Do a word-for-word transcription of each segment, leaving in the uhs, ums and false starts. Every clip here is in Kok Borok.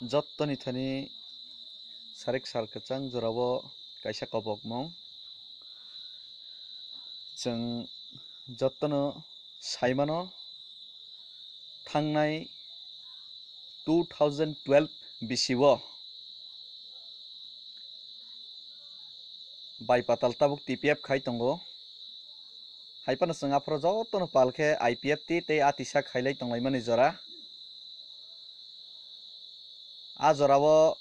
Jottoni thani sarik sal kwchang jorao kaisa kobokmung. Chwng jottono saimano, thangnai two thousand twelve bisio bai patal tabuk T P F khai tongo. Hai phano chwng aphuru jotono pal khe I P F T tei atisa khailai tonglaimani jora. A jorao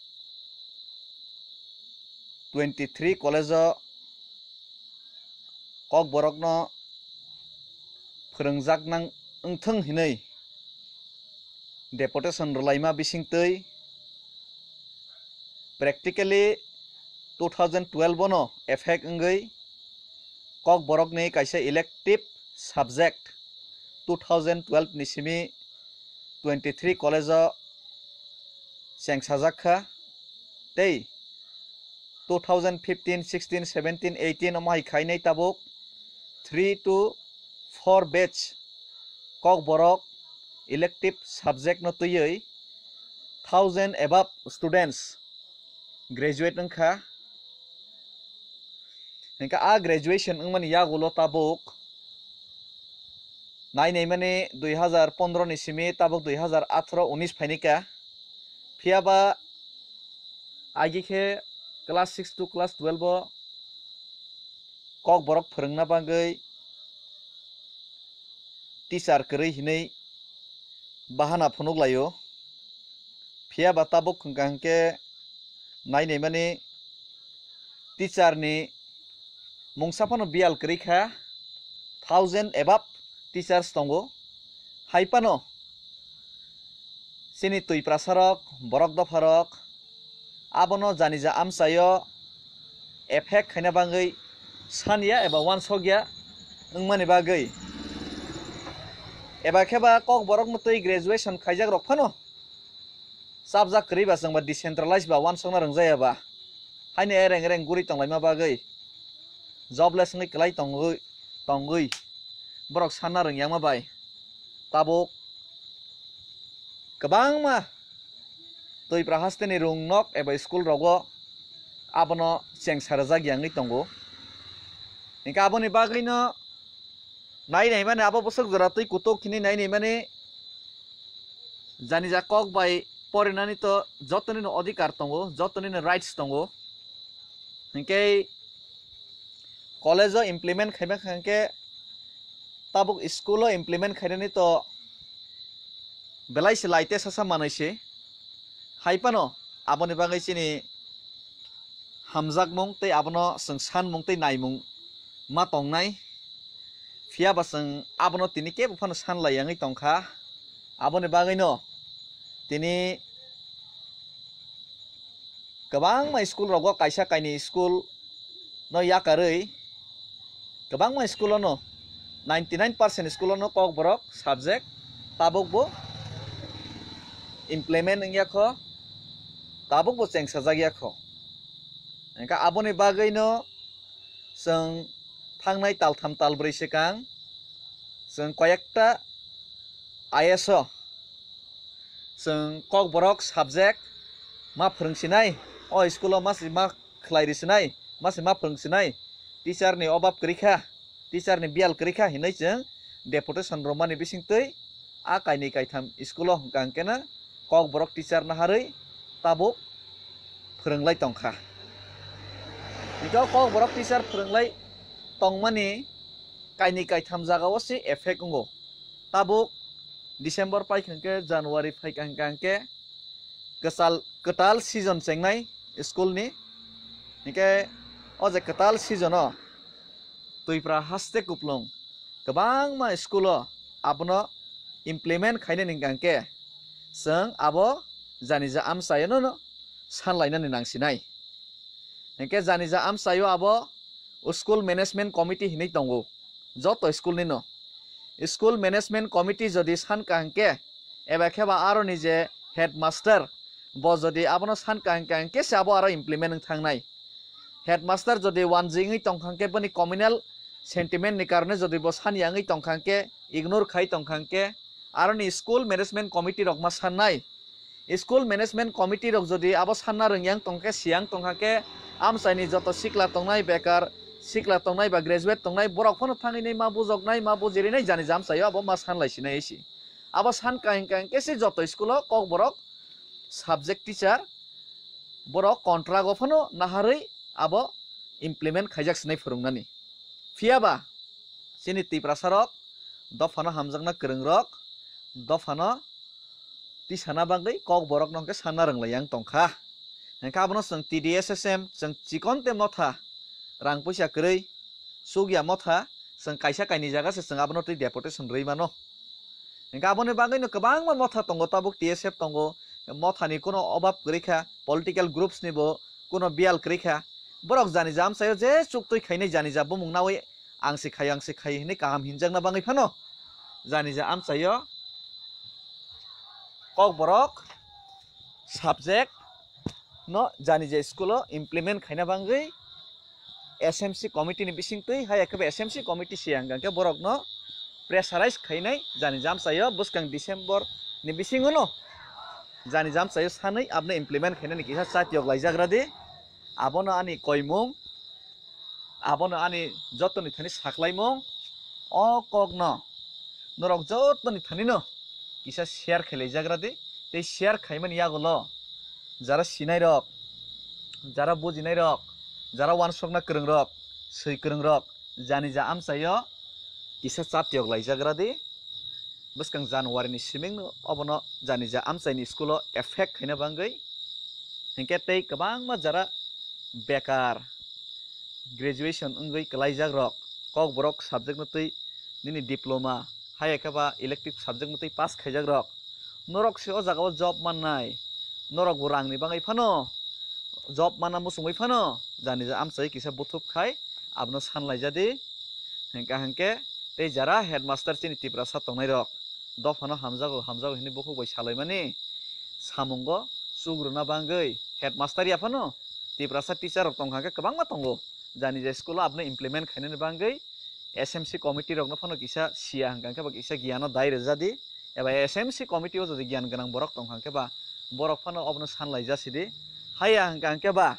twenty three college-o Kokborokno phwrwngjak nang wngthwng hinwi deputation rwlaima bisingtwi practically two thousand twelve-ono effect wngwi Kokborokni kaisa elective subject two thousand twelve ni simi twenty three college-o chengsajak kha, tei two thousand fifteen, sixteen, seventeen, eighteen omo hai khainai tabuk three to four batch Kokborok elective subject no twiwi thousand above students graduate wngkha. Hinkhe a graduation wngmani yagulo tabuk nai naimani dui hazar pondro ni simi tabuk dui hazar atharo unis phaini kha. Phiya ba agi khe class six to class twelve o Kokborok phwrwngna bagwi teacher kwrwi hinwi bahana phunuk laio. Phiya ba tabuk hwnkha hinkhe nai naimani teacher ni mungsa phano biyal kwrwi kha, thousand above teachers tongo. Hai phano chini twiprasarok, borok dopharok abono janija amchaio effect khaina bagwi sanya eba uansukya wngmani bagwi, eba khe ba Kokborokno twi graduation khaijak rok phano chapjak kwrwi ba chwng ba decentralized ba uansukna rwngjaya ba, haino ereng ereng guri tonglaima bagwi jobless wngwi kwlai tongwi, tongwi borok sanna rwngyangma bai tabuk kwbangma twipra hasteni rung nok eba school rogo abono chengsa rwjak yangwi tongo. Hinkhe aboni bagwino nai naimani abo bwswk jora twi kutuk hwnwi nai naimani janija kok bai porinani to jotonino odhikar tongo, jotonino rights tongo. Hinkhe college o implement khaima kha hinkhe tabuk school o implement khainani to belai se laite sasa manwi se. Hai phano aboni bagwi chini hamjakmung tei abono chwng sanmung tei naimung ma tongnai. Phiya ba chwng abono tini kebo phano san lai yangwi tongkha. Aboni bagwino tini kwbangma school rogo kaisa kainwi school no yakarwi kwbangma school ono ninety nine percent school ono Kokborok subject tabuk bo implement wngya kho, tabuk bo chengsajak ya kho. Hinkhe aboni bagwino chwng thangnai taltham talbrwi swkang chwng koyekta I S o chwng Kokborok subject ma phwrwng sinai, o school o ma si ma khlai ri sinai, ma si ma phwrwng sinai, teacher ni obab kwrwi kha, teacher ni biyal kwrwi kha hinwi chwng deputation rwmani bisingtwi a kainwi kaitham school o hwnkha hwnkhe na Kokborok teacher naharwi tabuk phwrwnglai tongkha. Hwnkhe o Kokborok teacher phwrwnglai tongmani kainwi kaitham jagao se effect wngo. Tabuk December paikha hwnkhe January phaikha hwnkha hwnkhe kwchal kwtal season chengnai school ni. Hinkhe o je kwtal season o twipra haste kuplung kwbangma school o abono implement khainani hwnkha hwnkhe chwng abo janija amchaiono no sanlainani nangsinai. Hinkhe janija amchaio abo school management committee hinwi tongo joto school nino. School management committee jodi sankha hinkhe eba khe ba aroni je headmaster bo jodi abono sankha hinkha hinkhe se abo aro implement wng thangnai. Headmaster jodi wanjwi wngwi tongkha hinkhe boni communal sentiment ni karone jodi bo sanya wngwi tongkha hinkhe ignore khai tongkha hinkhe aroni school management committee rok ma sannai. School management committee rok jodi abo sanna rwngyang tongkhe, siyang tongkha khe, amchaini joto sikla tongnai, bekar sikla tongnai ba graduate tongnai, borok phano thangwi nai ma bujoknai, ma bujirinai, jani ja amchaio abo ma sanlai sinai si. Abo san kaing kaing khe se joto school o Kokborok subject teacher borok contract o phano naharwi abo implement khaijak sinai phwrwngnani. Phiya ba chini Tiprasa rok dophano hamjakna kwrwng rok dophano tisana bagwi Kokborok no hwnkhe sanna rwnglai yang tongkha. Hwnkhe abono chwng T D S S M chwng chikon te motha rang puisa kwrwi chukya motha chwng kaisa kaini jaga se chwng abono twi deportation rwi mano. Hwnkhe aboni bagwino kwbangma motha tongo, tabuk T S F tongo, mothani kuno obab kwrwi kha, political groups ni bo kuno biyal kwrwi kha. Borok jani ja amchaio je chuktwi khainai jani ja bumung nawi ang se khai, ang se khai hinwi kaham hinjakna bagwi phano jani ja amchaio Kokborok subject no jani ja school o implement khaina bagwi S M C committee ni bisingtwi, hai khe ba S M C committee siyang hwnkhe borokno pressurize khainai jani ja amchaio bwskang December ni bisingo no jani ja amchaio sanwi abono implement khainani kisa chatiyok laijak radi. Abono ani koimung, abono ani jotoni thani saklaimung, o kokno norok jotoni thanino kisa share khlaijagra di. Tei share khaimani yagulo jara sinai rok, jara bujinai rok, jara wansokna kwrwng rok, swi kwrwng rok, jani ja amchaio kisa chatiyok laijagra di. Bwskang January ni siming no obono jani ja amchaini school o effect khaina bagwi. Hinkhe tei kwbangma jara bekar, graduation wngwi kwlaijak rok, Kokborok subject no twi nini diploma, hai khe ba elective subject no twi pass khaijak rok, norok se o jaga o job mannai, norok bo rang ni bagwi phano job manna muchungwi phano jani ja amchai kisa buthup khai abono sanlaijadi. Hinkhe hinkhe tei jara headmaster chini Tiprasa tongnai rok dophano hamjago, hamjago hinwi bukhuk bai salaimani samungo chukruna bagwi headmaster ya phano Tiprasa teacher rok tongkha khe kwbangma tongo. Jani je school o abono implement khainani bagwi S M C committee rokno phano kisa siya hwnkha khe ba kisa giyano dai rwjadi, eba S M C committee o jodi giyan gwnang borok tongkha khe ba borok phano obono sanlaijasidi. Haya hwnkha khe ba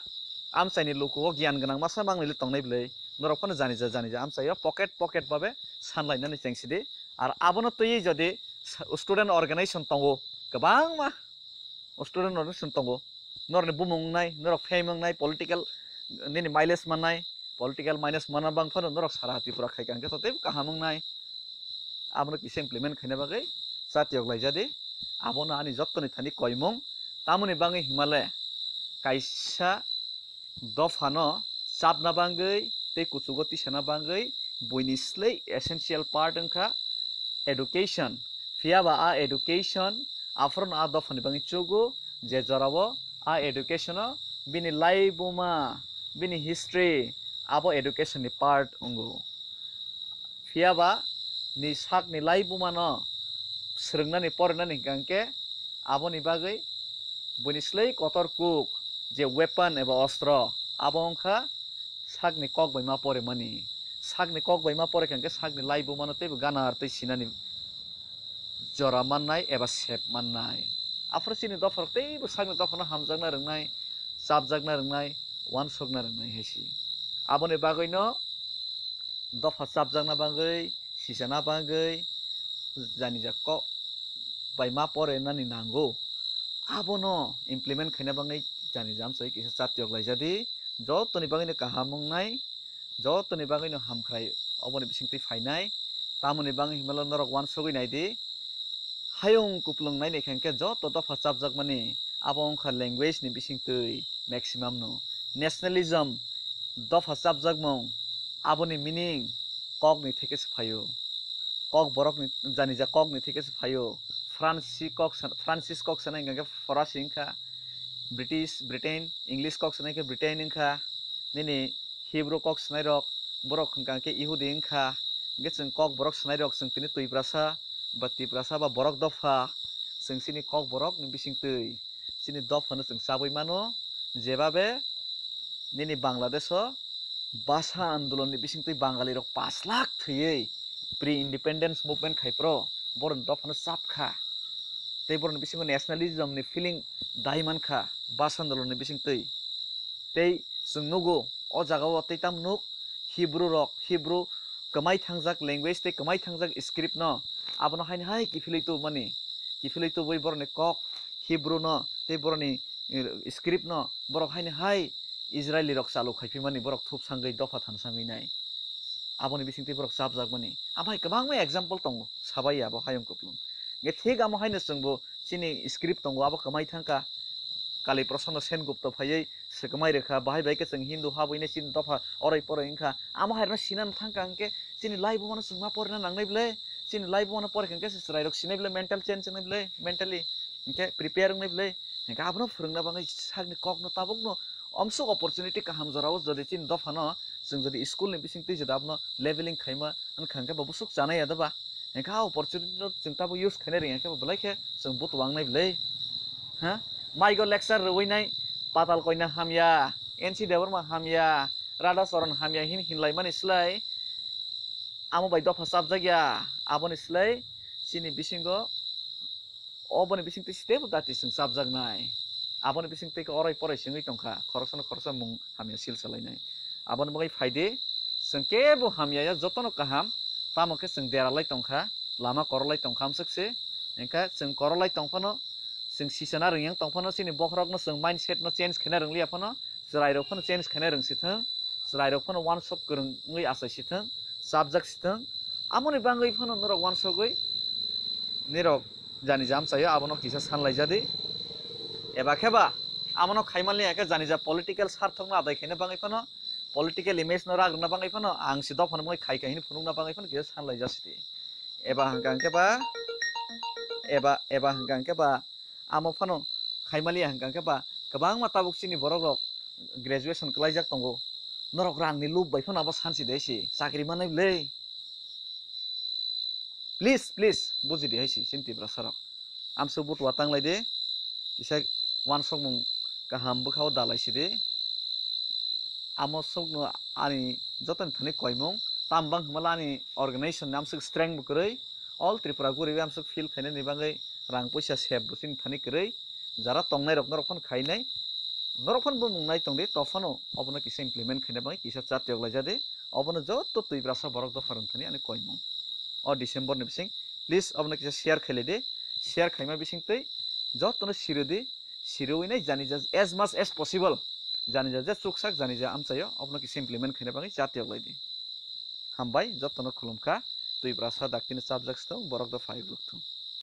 amchaini luku o giyan gwnang masa mangnili tongnai bwlwi norok phano jani ja, jani ja amchaio pocket, pocket babe sanlainani chengsidi. Ar abono twiwi jodi sa-, student organization tongo, kwbangma student organization tongo, norokni bumung wngnai, norok fame wngnai, political nini mileage mannai, political mileage manna bang phano norok sara Tripura khai kha, hwnkhe to teibo kaham wngnai. Abono kisa implement khaina bagwi chatiyok laijadi. Abono ani jottoni thani koimung. Tamoni bagwi himale kaisa dophano chapna bagwi tei kuchugo tisana bagwi buini slei essential part wngkha education. Phiya ba a education aphuru no a dophani bagwi chugo, je jorao a education o bini laibuma, bini history abo education ni part wngo. Phiya ba ni sakni laibuma no swrwngnani, porinani hwnkha hwnkhe aboni bagwi buini slei kotor kuk je weapon eba ostro abo wngkha sakni kok bai ma porimani. Sakni kok bai ma pore kha hwnkhe sakni laibuma no teibo gana ar tei sinani jora mannai eba sep mannai. Aphuru chini dopharok teibo sakni dophano hamjakna rwngnai, chapjakna rwngnai, wansokna rwngnai hai se. Aboni bagwino dopha chapjakna bagwi, sisana bagwi, jani ja kok bai ma pore nani nango. Abono implement khaina bagwi jani ja amchai kisa chatiyok laijadi. Jotoni bagwino kaham wngnai, jotoni bagwino hamkhrai oboni bisingtwi phainai. Tamoni bagwi himalo norok wansugwi naidi. Hayung kuplung naini khe hwnkhe joto dopha chapjakmani abo wngkha language ni bisingtwi maximum no. Nationalism dopha chapjakmung aboni meaning kok ni theke se phaio. Kok borok ni jani ja kok ni theke se phaio. Francis kok san-, Francis kok sanai hwnkhe Forasi wngkha. British, Britain, English kok sanai khe Britain wngkha. Nini Hebrew kok sanai rok, borok hwnkha khe Ihudi wngkha, hwnkhe chwng kok borok sanai rok chwng tini Twiprasa ba Tiprasa ba borok dopha, chwng chini kok borok ni bisingtwi chini dophano chwng chabwi mano, jebabe nini Bangladesh o basa andolon ni bisingtwi Bangali rok pash lakh thwiwi pre-independence movement khai phro borok ni dophano chap kha. tei borokni bisingo nationalism ni feeling dai mankha bas andolon ni bisingtwi. Tei chwng nugo o jagao tei tam nuk Hebrew rok, Hebrew kwmai thangjak language tei kwmai thangjak script no abono haini hai kiphilwi tubumani, kiphilwi tubui borokni kok Hebrew no tei borokni, eh, script no borok haini hai Israeli rok chalu khaiphi mani borok thup sangwi dopha than sangwi nai. Aboni bisingtwi borok chapjakmani. Amhai kwbangma example tongo, sabai abo hayung kuplung. Nge thik amo haino chwngbo chini script tongo, abo kwmai thangkha. Kali Prasanna Sengupta phaiwi swkmai rwkha, bahai bai khe chwng Hindu habwi nai chini dopha oroi poroi wngkha. Amo hai rwno sinano thangkha hwnkhe chini life o mano chwng ma porina nangnai bwle, chini life o mano porikha hwnkhe se chwrairok sinai bwle, mental change wngnai bwle, mentally hwnkhe prepare wngnai bwle. Hwnkhe abono phwrwngna bagwi sakni kokno tabukno omsuk opportunity kaham jorao jodi chini dophano chwng jodi school ni bisingtwi jodi abono leveling khaima wngkha hwnkhe bo bwswk chanai ya da ba? Hwnkhe a opportunity no chwng tabuk use khaina rwngya khe bo belai khe chwng butuwa wngnai bwle. Ha? Maigo lecture rwui nai Patal Koina hamya, N C Debbarma hamya, Radha Charan hamya hin hinlaimani slai amo bai dopha chapjakya, aboni slai chini bisingo oboni bisingtwi step dati chwng chapjaknai. Aboni bisingtwi khe oroi poroi sengwi tongkha, khoroksano khoroksa mung hamya sil salainai. Aboni bagwi phaidi chwng kebo hamya ya, jotono kaham, tamo khe chwng deralai tongkha, lama korolai tongkha amswk se. Hwnkhe chwng korolai tongphano, chwng sisana rwngyang tongphano, chini bokhorokno chwng mindset no change khaina rwngliya phano, chwrairok phano change khaina rwngsithwng, chwrairok phano wansok kwrwng wngwi achaisithwng, chapjaksithwng. Amoni bagwi phano norok wansogwi nirok jani jam chayo, abono kisa sanlaijadi. Eba kheba amono khaimanliya khe jani ja political sarthokno adai khaina bagwi phano, political image no rak rwna bagwi phano, ang si dophano bagwi khai khai hini phunukna bagwi phano kisa sanlaijasidi. Eba hwnkha hwnkhe ba, eba, eba hwnkha hwnkhe ba, amo phano khaimaliya hwnkha hwnkhe ba, kwbangma tabuk chini borok rok graduation kwlaijak tongo. Norok rangni lob bai phano abo sansi de si chakri manai bwle. Please, please, buji di hai si chini Tiprasa rok. Amswk butuwa tanglai de, kisa wansokmung kaham bwkhao dalai si de. Amo sokno ani jotoni thani koimung, tam bang hwnmale ani organization ni amswk strength bo kwrwi, all Tripura guriwi amswk feel khainani bagwi rang puisa save bo chini thani kwrwi, jara tongnai rok norok phano khainai, norok phano bumung nai tongdi, to phano obono kisa implement khaina bagwi kisa chatiyok laijadi, obono joto Twiprasa borok dopha rwng thani ani koimung. O December ni bising, please obono kisa share khailai di, share khaima bising twi jotono sirodi, sirwi nai jani ja as much as possible, jani ja je chuksak jani ja amchaio, obono kisa implement khaina bagwi chatiyok laidi. Hambai, jotono khulumkha, Twiprasa daktino chapjak sithung, borok dopha phaigluk thung.